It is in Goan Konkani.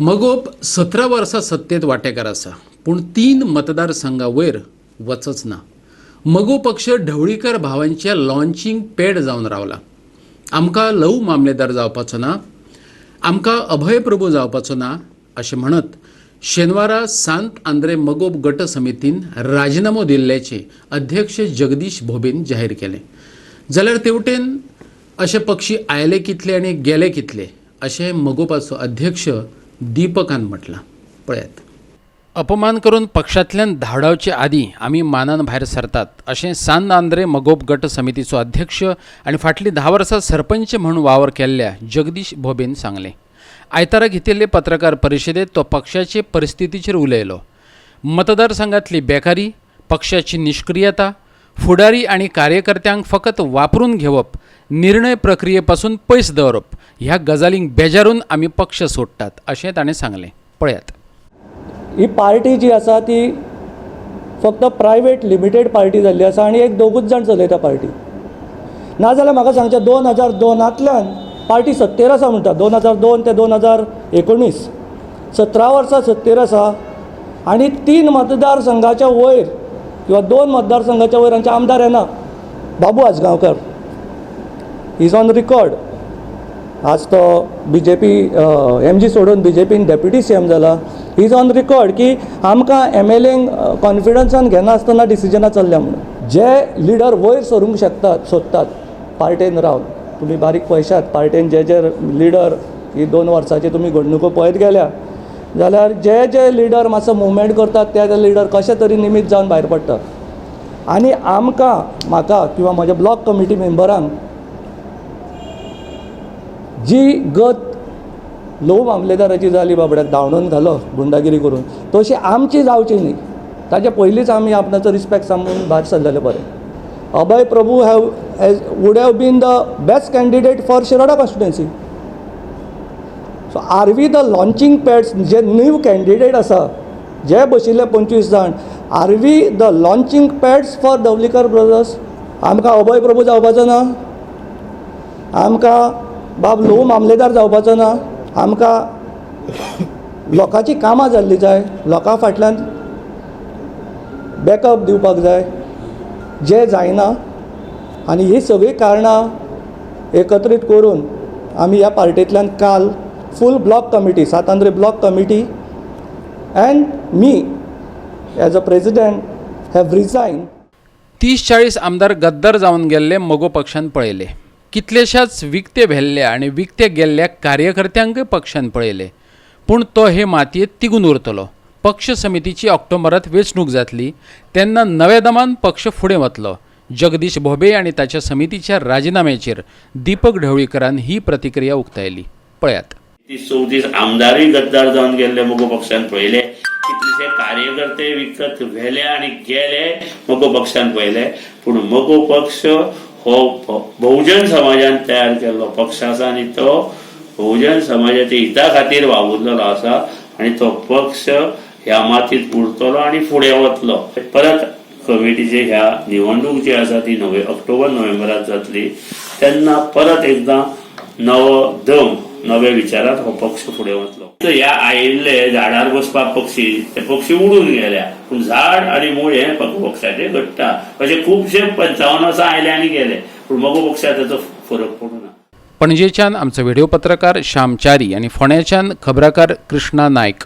मगोप 17 वर्सां सत्तेत वांटेकार आसा, पूण 3 मतदारसंघा वयर वचच ना. मगो पक्ष ढवळीकर भावांचे लॉन्चिंग पॅड जावन रावला. आमकां लव मामलेदार जावपाचो ना, आमकां अभय प्रभू जावपाचो ना अशें म्हणत शेनवारा सांत आंद्रे मगोप गट समितीन राजिनामो दिल्ल्याचें अध्यक्ष जगदीश भोबेन जाहीर केलें. जाल्यार तेवटेन अशे पक्षी आयले कितले आनी गेले कितले अशें मगोपाचो अध्यक्ष दीपकान म्हटलां. पळयात. अपमान करून पक्षांतल्यान धांवडावचे आदीं आमी मानान भायर सरतात अशें सांत आंद्रे मगोप गट समितीचो अध्यक्ष आनी फाटलीं 10 वर्सां सरपंच म्हूण वावर केल्ल्या जगदीश भोबेन सांगलें. आयतारा घेतिल्ले पत्रकार परिशदेंत तो पक्षाचे परिस्थितीचेर उलयलो. मतदारसंघांतली बेकारी, पक्षाची निश्क्रियता, फुडारी आनी कार्यकर्त्यांक फकत वापरून घेवप, निर्णय प्रक्रिये पासून पयस दवरप ह्या गजालींक बेजारून आमी पक्ष सोडटात अशें ताणें सांगलें. पळयात. ही पार्टी जी आसा ती फक्त प्रायवेट लिमिटेड पार्टी जाल्ली आसा आनी एक दोगूच जाण चलयता पार्टी. नाजाल्यार म्हाका सांगचें, 2002तांतल्यान पार्टी सत्तेर आसा म्हणटा. 2002 ते 2019, 17 वर्सां सत्तेर आसा आनी 3 मतदारसंघाच्या वयर किंवा 2 मतदारसंघाच्या वयर आमचे आमदार येना. बाबू आजगांवकर is on record. आज तो बीजेपी एमजी सोडून बीजेपीन डेप्युटी सीएम जाला. Is on record की आमकां एमएलएंक कॉन्फिडन्सान घेनासतना डिसिजनां चल्ल्या म्हणून. जे लिडर वयर सरूंक शकतात, सोदतात पार्टेन रावन, तुमी बारीक पळयशात, पार्टेन जे जे लिडर ही 2 वर्सांची तुमी घडणुको पळयत गेल्या जाल्यार जे जे लिडर मातसो मुवमेंट करतात ते ते लिडर कशे तरी निमीत जावन भायर पडटात. आनी आमकां, म्हाका किंवा म्हज्या ब्लॉक कमिटी मेंबरांक जी गत ल्हव मामलेदाराची जाली, बाबड्याक धांवडोवन घालो गुंडागिरी करून, तशी आमची जावची न्ही. ताचे पयलींच आमी आपणाचो रिस्पेक्ट सांगून भायर सरलेले बरें. Abhay Prabhu have as would have been the best candidate for Shiroda constituency. So are we the launching pads? J new candidate आसा, जे बशिल्ले 25 जाण, are we the launching pads for Dhavalikar brothers? आमकां अभय प्रभू जावपाचो ना, आमकां बाब ल्हव मामलेदार जावपाचो ना. आमकां लोकांची कामां जाल्ली जाय, लोकां फाटल्यान बॅकअप दिवपाक जाय, जें जायना. आनी ही सगळीं कारणां एकत्रीत करून आमी ह्या पार्टेंतल्यान काल फूल block committee, Sant Andre block committee and me as a president have resign. 30-40 आमदार गद्दार जावन गेल्ले मगो पक्षान पळयले. कितलेशाच विकते व्हेल्ल्या आनी विकते गेल्ल्या कार्यकर्त्यांकय पक्षान पळयले, पूण तो हे मातयेंत तिगून उरतलो. पक्ष समितीची ऑक्टोबरांत वेंचणूक जातली तेन्ना नव्या दमान पक्ष फुडें वतलो. जगदीश भोबे आनी ताच्या समितीच्या राजिनाम्याचेर दीपक ढवळीकरान ही प्रतिक्रिया उक्तायली. पळयात. 30-34 आमदारूय गद्दार जावन गेल्ले मगो पक्षान पळयले. कितलेशे कार्यकर्ते विकत व्हेले आनी गेले मगो पक्षान पळयले. पूण मगो पक्ष हो बहुजन समाजान तयार केल्लो पक्ष आसा आनी तो बहुजन समाजाच्या हिता खातीर वावुरलेलो आसा आनी तो पक्ष ह्या मातीत उरतलो आनी फुडें वतलो. परत कमिटीचे ह्या निवडणूक जी आसा ती ऑक्टोबर नोव्हेंबरात जातली, तेन्ना परत एकदां नवो दम, नव्या विचारात हो पक्ष फुडें वतलो. तर ह्या आयिल्ले झाडार बसपाक पक्षी, ते पक्षी उडून गेल्या, पूण झाड आनी मूळ हें पक्षाचें घडटा. अशे खुबशे 55 वर्सां आयले आनी गेले, पूण मगो पक्षाक ताचो फरक पडूना. पणजेच्यान आमचो व्हिडिओ पत्रकार श्याम च्यारी आनी फोंड्याच्यान खबराकार कृष्णा नायक.